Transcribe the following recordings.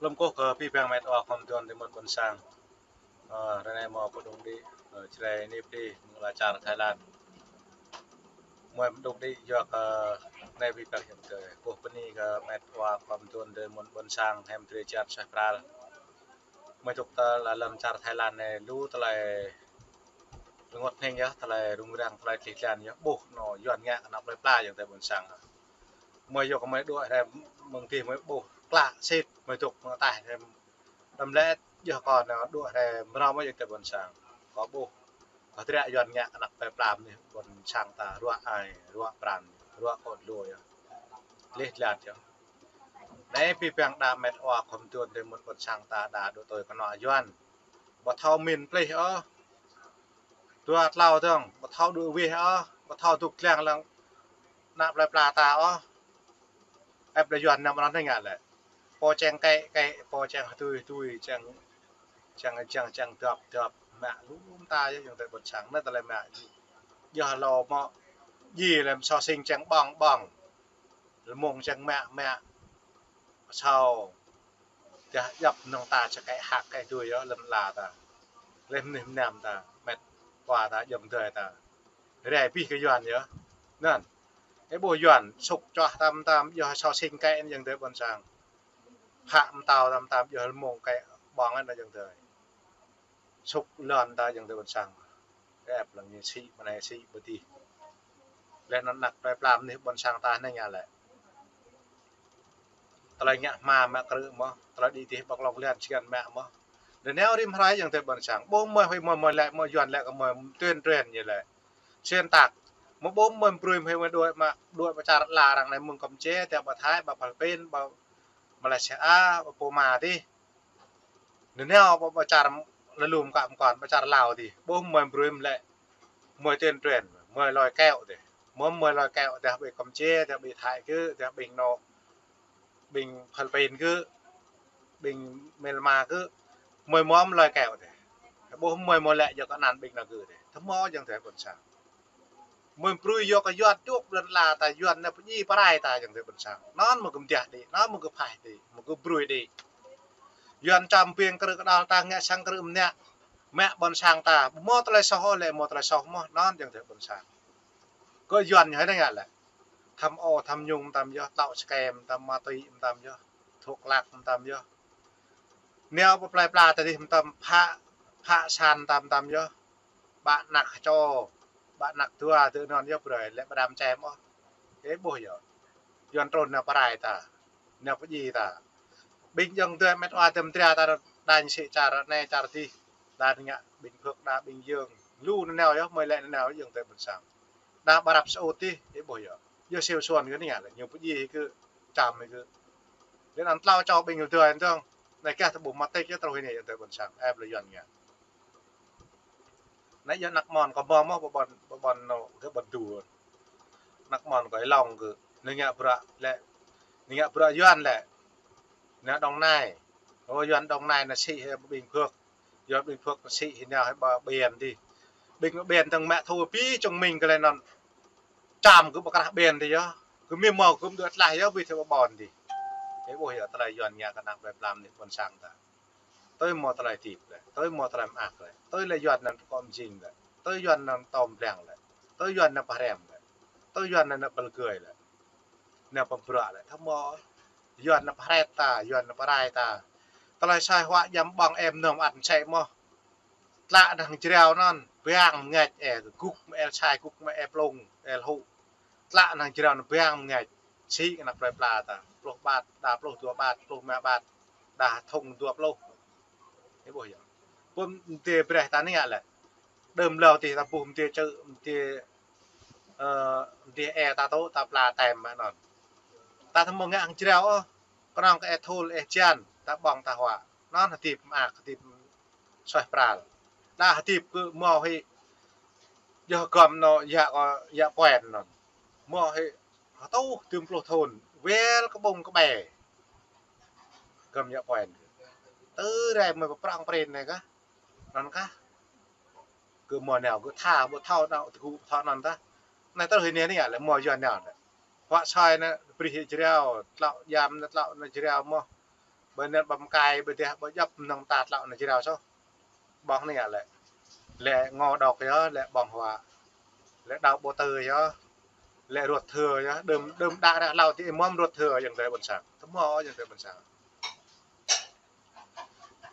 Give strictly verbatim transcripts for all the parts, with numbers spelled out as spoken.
Lŏm kơkuh kơ abih bang met wa khŏm tuan tơ mơ̆n ƀôn sang. Ơ, ră anai mơ̆ pơđŭng đĭ, ơ, Jrai Nip đĭ, mơ̆ng ala čar Thái Lan. Mơ̆ pơđŭng đĭ yua kơ anai abih bang hiam tơ. Kơkuh bơni kơ met wa khŏm tuan tơ mơ̆n ƀôn sang, hiam drơi jăn suaih pral. Mơ̆ dŏ tơ lăm čar Thái Lan anai lu tơlơi rơngot hning yơh, tơlơi rŭng răng, tơlơi tlih tlan yơh, ƀuh anŏ Yuan ngă kơ ană plơi pla ayŏng adơi ƀôn sang. Mơ̆ yua kơ mơ̆ đuaĭ rai mơ̆ng tih mơ̆ ƀuh klă sĭt, mơ̆ dŏ mơ̆ taih rai đăm lĕ yơh kơ anŏ đuaĭ rai mrâo mơ̆ ayŏng adơi ƀôn sang. Kơ ƀuh, kơ triă Yuan ngă kơ ană plơi pla mơnuih ƀôn sang ta ruă ai, ruă pran, ruă kŏ lu yơh. Tlih tlan yơh. Anai abih bang đa met wa khŏm tuan tơ mơ̆n ƀôn sang ta đa dŏ tui kơ anŏ Yuan. Ƀu thâo mĭn plih ôh. Dua tlâo dơ̆ng, ƀu thâo đuaĭ wih ôh, ƀu thâo dŏ lăng lăng ană plơi pla ta ôh. Ĕp lĕ Yuan năm rŏn hơnĭng lĕ. Pô čeng kĕ kĕ, pô čeng hơdui hơdui, čeng, čeng, čeng, čeng dŏp dŏp, mă lu mơta yơh ayŏng adơi ƀôn sang, anai tơlơi mă. Yơh lŏ mơ̆, djai lĕ mơ̆ sô sing čeng ƀơ̆ng ƀơ̆ng. Lơmông čeng mă mă. Sô. Dah djŏp nŏng ta čơkĕ hăk kĕ tui yơh lŏn ala ta. Leh mơnuih mơnam ta, met wa ta, ayŏng adơi ta. Rai abih kơ Yuan yơh. Anŭn. Ơ ƀuh Yuan, sŭk čuah tam tam, yơh sô sing kĕ anŭn ayŏng adơi ƀôn sang. Phă mơtâo tam tam, yơh lơmông kĕ ƀơ̆ng anŭn ayŏng adơi. Sŭk lŏn ta ayŏng adơi ƀôn sang. Ĕp lăng ñu sĭ, mơnai sĭ, ƀu dih. Leh anŭn ană plơi pla mơnuih ƀôn sang ta anai ngă lĕ. Tơlơi ngă hma mă krư̆ mơ̆, tơlơi đĭ dih ƀơ̆ng lŏng lian čiăng mă mơ̆. Đơ neo rĭm hrơi ayŏng adơi ƀôn sang. Ƀuh mơ̆ huĭ mơ̆ mơ̆ lĕ mơ̆ Yuan lĕ kơ mơ̆ tuyên truyền ñu lĕ. Xuyên tạc. Mơ̆ ƀuh mơ̆ brui mơ̆ huĭ mơ̆ đuaĭ mă, đuaĭ pơ čar ala arăng anai mơ̆ng Kampuchia, tơ pơ Thái, pơ Philippin, pơ Malaysia, pơ Burma dih. Nơ neo pơ, pơ čar lơlum kă mơkŏn, pơ čar Lao dih. Ƀuh mơ̆ brui mơ̆ lĕ. Mơ̆ tuyên truyền, mơ̆ lơi keo dih. Mơ̆ mơ̆ lơi keo dih ƀing Kampuchia, dih ƀing Thái kơ, dih ƀing anŏ, ƀing Philippin kơ, ƀing Myanmar kơ. Mơ̆ mơ̆ lơi keo dih. Ƀuh mơ̆ mơ̆ lĕ yua kơ anăn ƀing anŏ kơ dih. Tơmơ̆ ayŏng adơi ƀôn sang. Mơ̆ brui yua kơ Yuan dŏ lŏn ala ta, Yuan anai pơdjai pơrai ta ayŏng adơi ƀôn sang. Anŭn mơ̆ gơ̆ mơdiah đĭ, anŭn mơ̆ gơ̆ phaih đĭ, mơ̆ gơ̆ brui đĭ. Yuan čăm ƀing krư̆ kơđăl ta ngă sang krư̆ mơnă. Mă ƀôn sang ta, mơ̆ tơlơi soh ôh lĕ mơ̆ tơlơi soh mơ̆, anŭn ayŏng adơi ƀôn sang. Kơ Yuan ñu hơnĭng ngă lĕ. Tham ô, tham nhũng tam yơh, tlŏ scam tam, ma túy tam yơh, thuốc lắc tam yơh. Neo pơ plơi pla ta dih tam phă, phă san tam tam yơh. Ƀă anăk čô, ƀă anăk dua, tơ anŭn yơh brơi, lĕ ƀu đăm čem ôh. Ơ ƀuh yơh. Yuan trŭn nao pơrai ta, nao pơdjai ta. Ƀing ayŏng adơi met wa tơm tria ta đañ sĭ čar anai čar dih. Đa ngă ƀing Phước, đa ƀing Yơng. Lu nơ neo yơh, mơ̆ lĕ nơ neo ayŏng adơi ƀôn sang. Đa ƀă răp sơut dih, ơ ƀuh yơh. Yơh siu suan kơ anai ngă lĕ, ñu pơdjai kơ, čăm kơ. Lĕ anŭn tlâo čô ƀing ayŏng adơi anŭn dơ̆ng. Anai kah ta ƀuh mă tĕk yơh truh anai ayŏng adơi ƀôn sang. Ĕp lĕ Yuan ngă. Anai yơh anăk mơ̆n kơ mơ̆ mơ̆ ƀôn, ƀôn anŏ kơ ƀôn du. Anăk mơ̆n kơ Long kơ. Anai ngă bruă lĕ. Anai ngă bruă Yuan lĕ. Anai Đồng Nai. Ơ Yuan Đồng Nai anai sĭ hĭ ƀing Phước. Yuan ƀing Phước anai sĭ hĭ nao hĭ ƀă ƀiăn dih. Ƀing ƀiăn tơ̆ng mă thu phí chứng minh kơ lĕ anŭn. Čăm kơ ƀă krah ƀiăn dih yơh. Kơ mĭn mơ̆ kơ mơ̆ đuaĭ tlaih yơh ƀu thâo ƀôn dih. Ơ ƀuh yơh tơlơi Yuan ngă kơ anăk plơi pla mơnuih ƀôn sang ta. Tui mơ̆ tơlơi hơdip lĕ, tui mơ̆ tơlơi mơak lĕ, tui lĕ Yuan anŭn kơ mơjing lĕ, tui Yuan anŭn tơm blang lĕ, tui Yuan anŭn pơhrăm lĕ, tui Yuan anŭn pơlơgơi lĕ, anŭn pơbruă lĕ, tơmơ̆ Yuan anŭn pơhrĕt ta, Yuan anŭn pơrai ta. Tơlơi sai huă jăm ƀơ̆ng em nơm ăt sĕ mơ̆. Tlă năng jrao anŭn, bang mơngač ĕ, gŭk mă ĕl sai, gŭk mă ĕ plông, ĕl hŭ. Tlă năng jrao anŭn bang mơngač. Sĭ kơ anăk plơi pla ta, pluh ƀat, đa pluh dua ƀat, pluh rơma ƀat, đa thŭng dua pluh. Ơ ƀuh yơh. Pơm mơdê brơi ta anai ngă lĕ. Đơm hlâo dih ta ƀuh mơdê čư̆, mơdê, ơ, mơdê ĕ ta tŏ, ta pla tem mă anŭn. Ta tơmơ̆ ngă hăng jrao ôh. Kơnơ̆ng kơ ĕ thul, ĕ jan, ta ƀơ̆ng ta huă. Anŭn hơdip mơak, hơdip suaih pral. Đa hơdip kơ mơ̆ hĭ. Yơh gơ̆m anŏ yă kơ, yă poen anŭn. Mơ̆ hĭ hơtuh tơm pluh thŭn, wơl kơ ƀơ̆ng kơ ƀe. Gơ̆m yă poen. Tơ rai mơ̆ pơprăng prin anai kah. Anŭn kah. Kơ mơ̆ nao, kơ tha, ƀu thâo nao, tơgŭ ƀu thâo anŭn tah. Anai tơl hĭ anai anai lĕ mơ̆ Yuan nao lĕ. Huă sai anai, brih jrao, tlŏ jăm anai, tlŏ anai jrao mơ̆. Ƀơi anŭn ƀăm kai ƀơi dih ƀơi djŏp mơnơ̆ng ta tlŏ anai jrao soh. Ƀơ̆ng anai yơh lĕ. Lĕ ngô độc yơh, lĕ ƀơ̆ng huă. Lĕ đau ƀô tơ yơh. Lĕ ruăt thơ yơh. Đưm, đưm đă ră hlâo ti ih mơ̆m ruăt thơ ayŏng adơi ƀôn sang. Tơmâo ayŏng adơi ƀôn sang.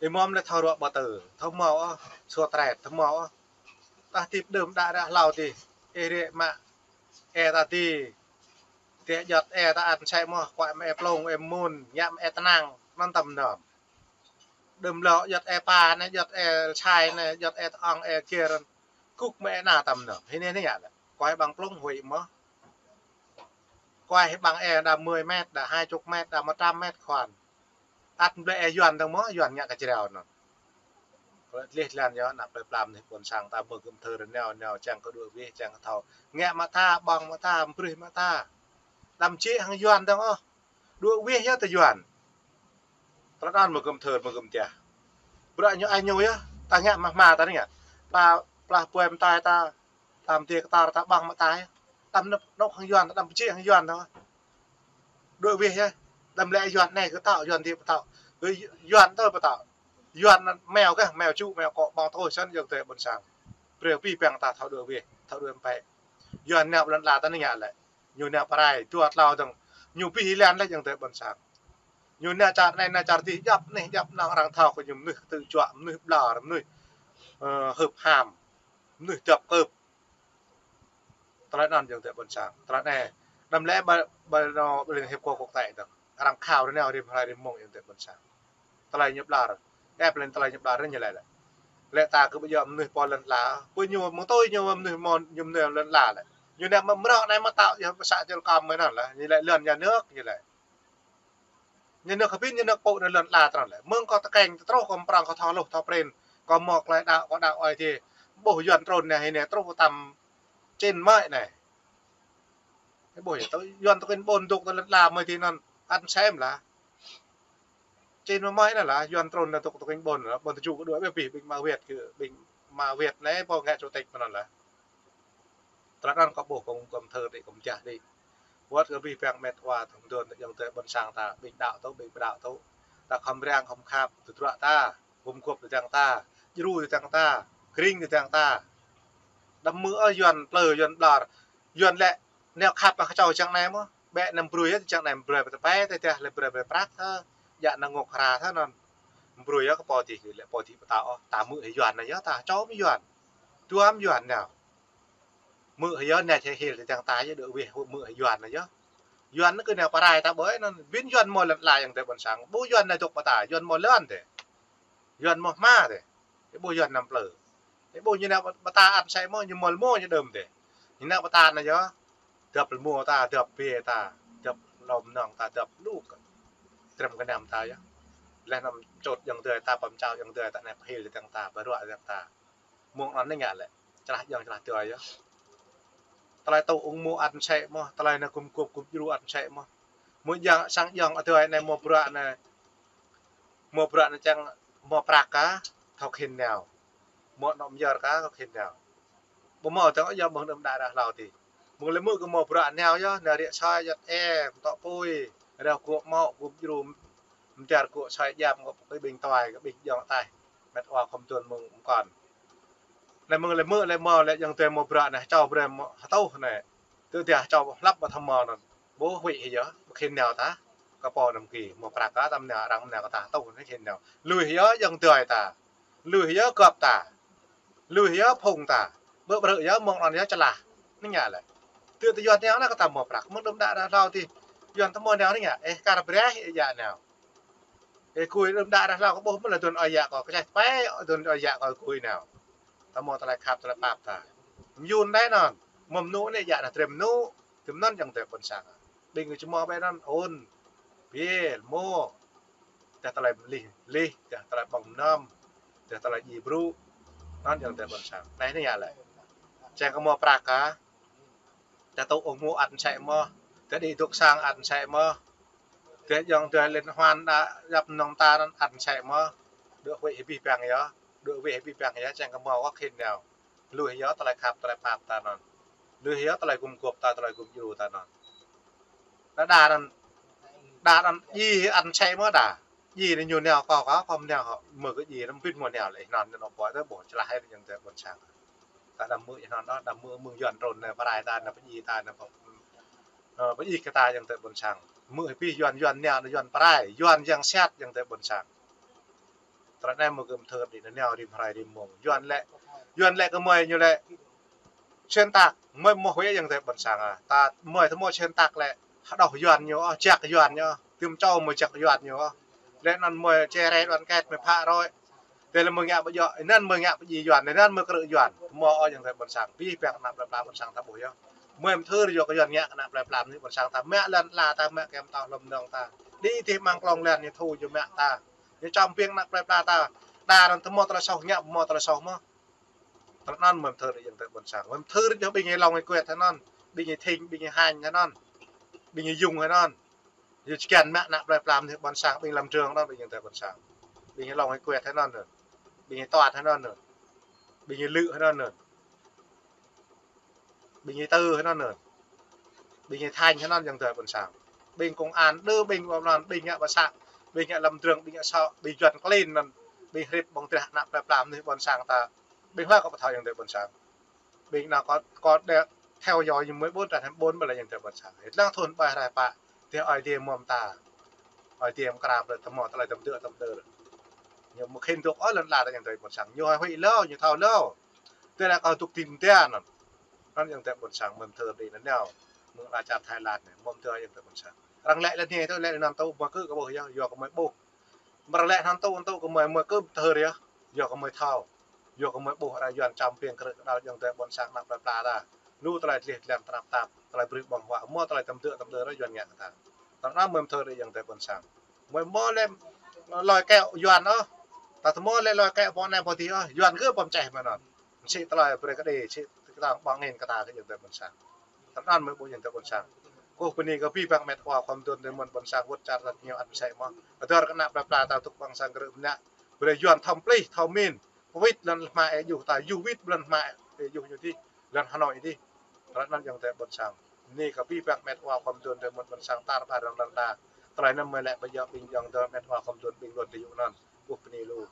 Ih mơ̆m lĕ thâo ruă ƀô tơ. Tơmâo ôh. Sua trĕt. Tơmâo ôh. Tah tip đưm đă ră hlâo ti. Ih rĕ mă. Ê ta ti. Tĕ juăt ê ta ăn sĕ mơ̆, kuai mă ê plông, ê mŭn, ñă mă ê tơnăng, anŭn tăm nơm. Đưm lŏ juăt ê pa anai, juăt ê sai anai, juăt ê tơ̆ng ê kiơ anŭn. Kŭk mă ê na tăm nơm. Hĭ anai anai yơh lĕ. Kuai ƀăng plông huĭ mơ̆. Kuai ƀăng ê đa mười mét, đa hai chục mét, đa một trăm mét khoan. Ăt blĕ ê Yuan dơ̆ng mơ̆, Yuan ngă kơ jrao anŭn. Kơ lĕ tlih tlan yơh, ană plơi pla mơnuih ƀôn sang ta mơ̆ gơ̆m thơ rơneo, neo čang kơ đuaĭ wih, čang kơ thâo. Ngă mă ta, ƀơ̆ng mă ta, mơbrih mă ta. Đăm čih hăng Yuan dơ̆ng ôh. Đuaĭ wih yơh tơ Yuan. Tơlơi anŭn mơ̆ gơ̆m thơ, mơ̆ gơ̆m tiah. Bruă ñu ai ñu yơh, ta ngă mă hma ta anai ngă. Pla, pla puai mơtai ta, ta mơdê kơtar ta ƀơ̆ng mă ta yơh. Đăm nŭk, nŭk hăng Yuan, đăm čih hăng Yuan dơ̆ng. Đuaĭ wih yơh. Đăm lĕ Yuan anai kơ tao, Yuan ti pơtao. Kơ Yuan tơ pơtao. Yuan anŭn meo kơ, meo čŭ, meo kŏ, ƀơ̆ng tơ̆ săn ayŏng adơi ƀôn sang. Brơi pih păng ta thâo đuaĭ wih, thâo đuaĭ mơpĕ. Yuan nao ƀơi lŏn ala ta anai ngă lĕ. Ñu nao pơrai, dua tlâo dơ̆ng. Ñu pih ih lan lĕ ayŏng adơi ƀôn sang. Ñu nao čar anai, nao čar adih, djŏp anih, djŏp anŏ arăng thâo kơ ñu mơnuih kơtư̆ juă, mơnuih ƀlŏr, mơnuih, ơ, hưp ham, mơnuih dŏp kơp. Tơlơi anŭn ayŏng adơi ƀôn sang. Tơlơi anai, đăm lĕ ƀơi, ƀơi anŏ, ƀơi Liên Hiệp Quốc quốc tế dơ̆ng. Arăng khao rơneo rĭm hrơi rĭm mông ayŏng adơi ƀôn sang. Tơlơi ñu ƀlŏr. Ĕp lĕ tơlơi ñu ƀlŏr anai ñu lĕ lĕ. Lĕ ta kơ ƀu djơ̆ mơnuih pô lŏn ala. Pô ñu mơ̆ng tui ñu mơnuih mơ̆n, ñu mơnuih lŏn ala lĕ. Ñu anai mơ̆ mrŏ anai mơ̆ tao yơh pơsă čơl kăm mơ̆ anŭn lĕ. Ñu lĕ lŏn nhà nước, ñu lĕ. Nhà nước hơbĭn, nhà nước pô anai lŏn ala trŭn lĕ. Mơ̆ng kâo tơkeng, tơtruh kâo mơprŏng, kâo thâo hluh, thâo prin. Kâo mơ̆ tơlơi đaŏ, kâo đaŏ ơi adih. Ƀuh Yuan trŭn anai, hĭ anai, truh tơm čin mơ̆i anai. Ih ƀuh yơh, tơ Yuan tơ kơnh ƀôn dŏ tơ lŏn ala mơ̆i ti anŭn, ăn sem lah. Čin mơ̆i anŭn lah, Yuan trŭn anŭn dŏ tơ kơnh ƀôn lah, ƀôn tơju kơ đuaĭ ƀĕ pih, ƀing mă Việt kơ, ƀing mă Việt anai, pô ngă chủ tịch mơ̆n anŭn lah. Tơlơi anŭn kâo ƀuh, kâo gơ̆m thơ đĭ, kâo mơjah đĭ. Wơ̆t kơ abih bang met wa tơ̆ng dơn, ayŏng adơi ƀôn sang ta, ƀing đaŏ tŭ, ƀing ƀu đaŏ tŭ. Ta khŏm răng, khŏm khăp, tơdruă ta, gum gŏp tơdang ta, djru tơdang ta, kring tơdang ta. Đăm mơ̆ ôh Yuan plư, Yuan ƀlŏr, Yuan lĕ, nao khăp mă kơčâo čang anai mơ̆. Ƀĕ anăm brơi yơh, čang anai brơi pơtơpai, tơdah lĕ brơi brơi prăk thơ, djă anŭn ngŏk hra thơ anŭn. Brơi yơh kơ pô adih, lĕ pô adih pơtao ôh, ta hmư̆ hĭ Yuan anai yơh, ta čom Yuan. Duăm Yuan nao. Hmư̆ hĭ yơh, nao čeh hil tơdang ta yơh, đuaĭ wih hmư̆ hĭ Yuan anai yơh. Yuan anai kơ nao pơrai ta ƀơi anŭn, ƀing Yuan mơ̆ lŏn ala ayŏng adơi ƀôn sang. Ƀu Yuan nao dŏ pơ ta, Yuan mơ̆ lŏn dêh. Yuan mơ̆ hma dêh. Ih ƀuh Yuan anăm plư. Ih ƀuh ñu nao pơ ta ăn sĕ mơ̆, ñu mơ̆ lơmô ñu đưm dêh. Ñu nao pơ ta anai yơh. Dŏp lơmô ta, dŏp bê ta, dŏp lŏm nŏng ta, dŏp lu kơ. Trĕm kơnăm ta yơh. Leh anŭn čôt ayŏng adơi ta, pơm čao ayŏng adơi ta anai pơhil tơdang ta, pơruă tơdang ta. Mơ̆ng anŭn anai ngă lĕ. Čơlah ayŏng čơlah adơi yơh. Tơlơi tŭ ung mơ̆ ăn sĕ mơ̆, tơlơi anai gum gŏp gum djru ăn sĕ mơ̆. Mơ̆ ayŏng, sang ayŏng adơi anai mơ̆ bruă anai. Mơ̆ bruă anai čang mơ̆ prăk kah, thâo khĭn nao. Mơ̆ anŏ mơyơr kah, thâo khĭn nao. Ƀu mơ̆ tơ̆ng yơh mơ̆ng đưm đă ră hlâo ti. Mơ̆ng lĕ hmư̆ kơ mơ̆ bruă nao yơh, nao rĕ soi juăt ê, mơtŏ apui, rao gŏ mơ̆, gum djru, mơdar gŏ soi djam, gŏ pơkơi ƀing tuai, kơ ƀing ayŏng ataih. Met wa khŏm dơn mơ̆ng mơkŏn. Anai mơ̆ng lĕ hmư̆ lĕ mơ̆ lĕ ayŏng adơi mơ̆ bruă anai, čao brơi mơ̆ hơtuh anai. Tơdah čao hlăp ƀă thâo mơ̆ anŭn. Ƀu huĭ hĭ yơh, ƀu khĭn nao tah. Kơ pô anăm ki, mơ̆ prăk kah ta mơnao, arăng mơnao kơ ta hơtuh anai khĭn nao. Lui hĭ yơh ayŏng adơi ta. Lui hĭ yơh gŏp ta. Lui hĭ yơh phung ta. Ƀơ ƀrư̆ yơh mơ̆ng anŭn yơh čơlah. Anai ngă lĕ. Tơ tơ Yuan nao anai kơ ta mơ̆ prăk. Mơ̆ng đưm đă ră hlâo ti. Yuan ta mơ̆ nao anai ngă. Ê, kar breh ê yă nao. Ê, gui đưm đă ră hlâo kơ ƀuh mơ̆ lĕ dơn ơi yă kâo. Kơčeh pĕ dơn ơi yă kâo gui nao. Ta mơ̆ tơlơi khăp tơlơi pap ta. Mơyun anai anŭn. Mơ̆ mơnŭ anai yă nao trĕm mơnŭ. Trĕm anŭn ayŏng adơi ƀôn sang. Ƀing kơ čơmơ̆ ƀĕ anŭn ôn. Biă, lơmô. Tơdah tơlơi mơlih, lih, tơdah tơlơi ƀơ̆ng mơnam, tơdah tơlơi djai brŭ, anŭn ayŏng adơi ƀôn sang. Anai anai ngă lĕ. Čang kơ mơ̆ prăk kah, tơdah tŭ ung mơ̆ ăn sĕ mơ̆, tơdah đĭ dŏ sang ăn sĕ mơ̆, tơdah ayŏng adơi liên hoan đa djŏp mơnơ̆ng ta anŭn ăn sĕ mơ̆, đuaĭ huĭ abih bang yơh, đuaĭ wih abih bang yơh, čang kơ mơ̆ wơ̆t khĭn nao. Lui hĭ yơh tơlơi khăp tơlơi pap ta anŭn. Lui hĭ yơh tơlơi gum gŏp ta, tơlơi gum djru ta anŭn. Đa đa anŭn, đa anŭn djai ăn sĕ mơ̆ đa. Djai anai ñu nao kâo, kâo khŏm nao hŏ, mơ̆ kơ djai anŭn pĭt mơ̆ nao lĕ anŭn, anŭn ƀu tơƀuh čơlah hĕt ayŏng adơi ƀôn sang. Ta đăm hmư̆ anŭn ôh, đăm hmư̆ mơ̆ng Yuan trŭn anai pơrai ta anai pơdjai ta anai pơ-, ơ, pơdjai kơ ta ayŏng adơi ƀôn sang. Hmư̆ hĭ pĭ Yuan, Yuan nao anai Yuan pơrai, Yuan yang sat ayŏng adơi ƀôn sang. Tơlơi anai mơ̆ gơ̆ mơthưr đĭ anai nao rĭm hrơi rĭm mông. Yuan lĕ, Yuan lĕ kơ mơi ñu lĕ xuyên tạc, mơi mơ̆ huĭ ayŏng adơi ƀôn sang ah. Ta mơi tơmơi xuyên tạc lĕ, hơđŏh Yuan ñu ôh, jak Yuan ñu ôh, tơm čô mơi jak Yuan ñu ôh. Lĕ anŭn mơi chia rẽ đoàn kết mơi phă rơi. Tơlơi mơi ngă pơdjai, anŭn mơi ngă pơdjai Yuan, anŭn mơi krư̆ Yuan. Tơmơi ôh ayŏng adơi ƀôn sang, pĭ pĕk ană plơi pla ƀôn sang ta ƀuh yơh. Mơi mơthưr yua kơ Yuan ngă kơ ană plơi pla mơnuih ƀôn sang ta, mă lŏn ala ta, mă kơm tŏ lŏm nong ta. Đĭ tih măng klong lĕ ñu thu yua mă ta. Ñu čăm piêng ană plơi pla ta. Đa anŭn tơmơi tơlơi soh ngă, tơmơi tơlơi soh mơ̆. Tơlơi anŭn mơi mơthưr ayŏng adơi ƀôn sang. Mơi mơthưr yơh ƀing ih lông ih kuet hơnŭn. Ƀing ih thinh, ƀing ih hañ hơnŭn. Ƀing ih yŭng hơnŭn. Yua čơkăn mă ană plơi pla mơnuih ƀôn sang ƀing lăm trường anŭn ƀing ayŏng adơi ƀôn sang. Ƀing ih lông ih kuet hơnŭn. Ƀing ih tuat hơnŭn. Ƀing ih lư̆ hơnŭn. Ƀing ih tơ hơnŭn. Ƀing ih thañ hơnŭn ayŏng adơi ƀôn sang. Ƀing công an đơ ƀing ƀôn lan, ƀing ngă pơsă, ƀing ngă lăm trường, ƀing ngă sŏ, ƀing Yuan klin anŭn, ƀing hrip ƀơ̆ng drah ană plơi pla mơnuih ƀôn sang ta. Ƀing hlơi kơ pơthâo ayŏng adơi ƀôn sang. Ƀing anŭn kơ, kơ đe theo dõi ñu mơi ƀôn, trăn hăm ƀôn ƀơi lĕ ayŏng adơi ƀôn sang. Lăng thun ƀai rai pă, tơdah Ơi Adai mơ̆m ta. Ơi Adai mơ̆ krap lĕ tơmơi tơlơi tơm tơm tơm tơm. Ñu mơ̆ khĭn dŏ ôh lŏn ala ta ayŏng adơi ƀôn sang. Ñu huĭ lâo, ñu thâo lâo. Tơdah kâo dŏ tim tia anŭn. Anŭn ayŏng adơi ƀôn sang mơi mơthưr đĭ anai nao. Mơ̆ng ala čar Thái Lan anai, mơ̆ mơthưr ayŏng adơi ƀôn sang. Arăng lĕ lĕ anai tơ, lĕ anŭn tơ, mơi kơ kơ ƀuh yơh, yua kơ mơi ƀuh. Mơ̆ arăng lĕ anŭn tơ, anŭn tơ kơ mơi, mơi kơ mơthưr yơh, yua kơ mơi thâo. Yua kơ mơi ƀuh arăng Yuan čăm piêng krư̆ kơđăl ayŏng adơi ƀôn sang ană plơi pla ta. Lu tơlơi dleh dlan tơnap tap, tơlơi brơi ƀơ̆ng huă, mơ̆ tơlơi tơm tơm tơm rơi Yuan ngă kơ ta. Tơlơi anŭn mơi mơthưr đĭ ayŏng adơi ƀôn sang. Mơi mơ̆ lĕ lơi kĕ Yuan ôh. Ta tơmơi lĕ lơi kĕ pô anai pô adih ôh. Yuan kơ pơm čeh mơ̆ anŭn. Sĭ tơlơi brơi kơ đe, sĭ kơtang ƀơ̆ng angĭn kơ ta kơ ayŏng adơi ƀôn sang. Tơlơi anŭn mơi ƀuh ayŏng adơi ƀôn sang. Kơkuh bơni kơ pĭ păng met wa khŏm tŭn tơ mơ̆n ƀôn sang wơ̆t čar ta ñu ăt pơsĕ mơ̆. Kơdơr kơ ană plơi pla ta tŭk ƀơ̆ng sang krư̆ mơnă. Brơi Yuan thâo pơplih, thâo min. Pơwĭt lŏn hmua ih djuh ta, yua wĭt lŏn hmua ih djuh ñu dih. Lŏn Hà Nội dih. Tơlơi anŭn ayŏng adơi ƀôn sang. Bơni kơ pĭ păng met wa khŏm tŭn tơ mơ̆n ƀôn sang tar ƀar rŏng lŏn ta. Tơlơi anŭn mơi lĕ ƀơi yơh ƀing ayŏng adơi met wa khŏm tŭn ƀing lŏn tơ yŭ anŭn. Kơkuh bơni lu.